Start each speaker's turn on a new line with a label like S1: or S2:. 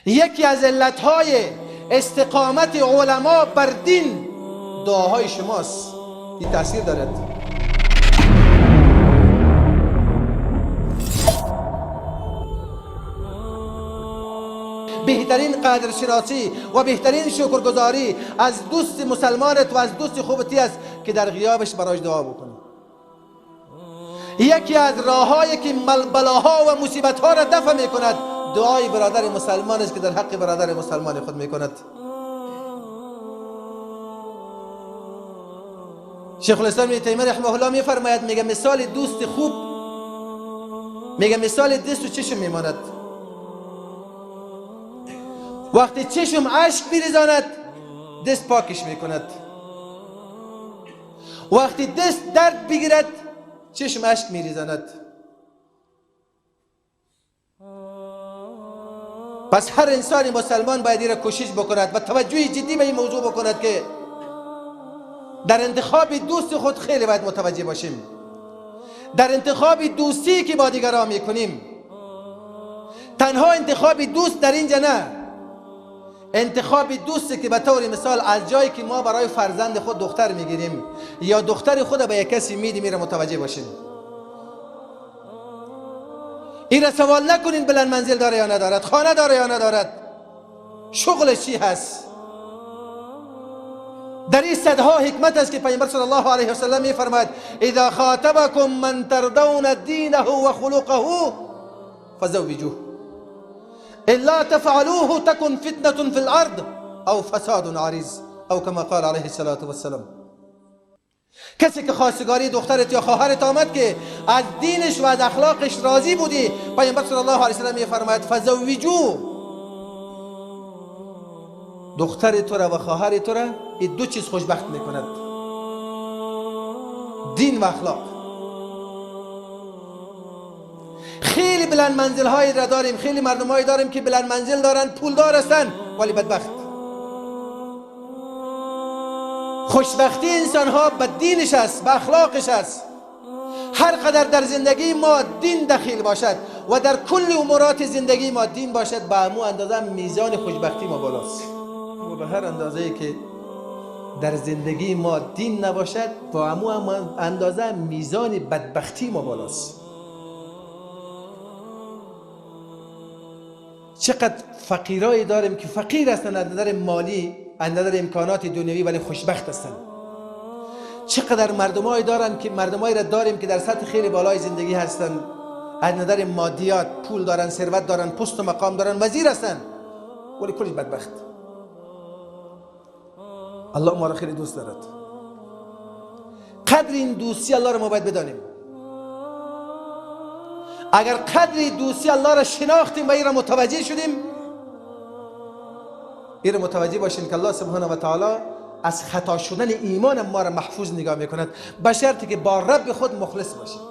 S1: یکی از علتهای استقامت علما بر دین دعاهای شماست. این تاثیر دارد. بهترین قدرشناسی و بهترین شکرگزاری از دوست مسلمانت و از دوست خوبتی است که در غیابش برایش دعا بکنی. یکی از راههایی که بلاها و مصیبتها را دفع میکند دعای برادر مسلمان است که در حق برادر مسلمان خود میکند. شیخ الاسلام ابن تیمیه رحمه الله میفرماید، میگه مثال دوست خوب، میگه مثال دست و چشم میماند. وقتی چشم اشک میریزاند دست پاکش میکند، وقتی دست درد بگیرد چشم اشک میریزاند. پس هر انسان مسلمان باید این را کوشش بکند و توجه جدی به این موضوع بکند که در انتخاب دوست خود خیلی باید متوجه باشیم، در انتخاب دوستی که با دیگران میکنیم. تنها انتخاب دوست در اینجا نه، انتخاب دوستی که به طور مثال از جایی که ما برای فرزند خود دختر میگیریم یا دختر خود به یک کسی میدیم، این را متوجه باشیم. این را سوال نکنین بلند منزل داره یا ندارد، خانه داره یا ندارد، شغلش چی هست. در این صدها حکمت است که پیامبر صلی الله علیه و سلم میفرماید اذا خاطبکم من ترضون دینه و خلقه فزوجوه الا تفعلوه تكن فتنة في الارض او فساد عریض او کما قال علیه الصلاة والسلام. کسی که خواستگاری دخترت یا خواهرت آمد که از دینش و از اخلاقش راضی بودی، پیامبر صلی الله علیه و سلم میفرماید فزوجوه، دختر تو را و خواهر تو را این دو چیز خوشبخت میکند، دین و اخلاق. خیلی بلند منزل هایی را داریم، خیلی مردم هایی داریم که بلند منزل دارند، پولدار هستند، ولی بدبخت. خوشبختی انسان ها به دینش است، به اخلاقش است. هر قدر در زندگی ما دین دخیل باشد و در کل امورات زندگی ما دین باشد، به همون اندازه میزان خوشبختی ما بالاست. و به هر اندازه که در زندگی ما دین نباشد، با همون اندازه میزان بدبختی ما بالاست. چقدر فقیرایی داریم که فقیر هستند از نظر مالی، از نظر امکانات دنیوی، ولی خوشبخت هستند. چقدر مردمایی دارن که مردمایی را داریم که در سطح خیلی بالای زندگی هستند، از نظر مادیات پول دارن، ثروت دارن، پست و مقام دارن، وزیر هستند، ولی کلش بدبخت. الله ما را خیلی دوست دارد. قدر این دوستی الله را ما باید بدانیم. اگر قدر دوستی الله را شناختیم و این را متوجه شدیم، این را متوجه باشیم که الله سبحانه و تعالی از خطا شدن ایمان ما را محفوظ نگاه میکند، به شرطی که با رب خود مخلص باشیم.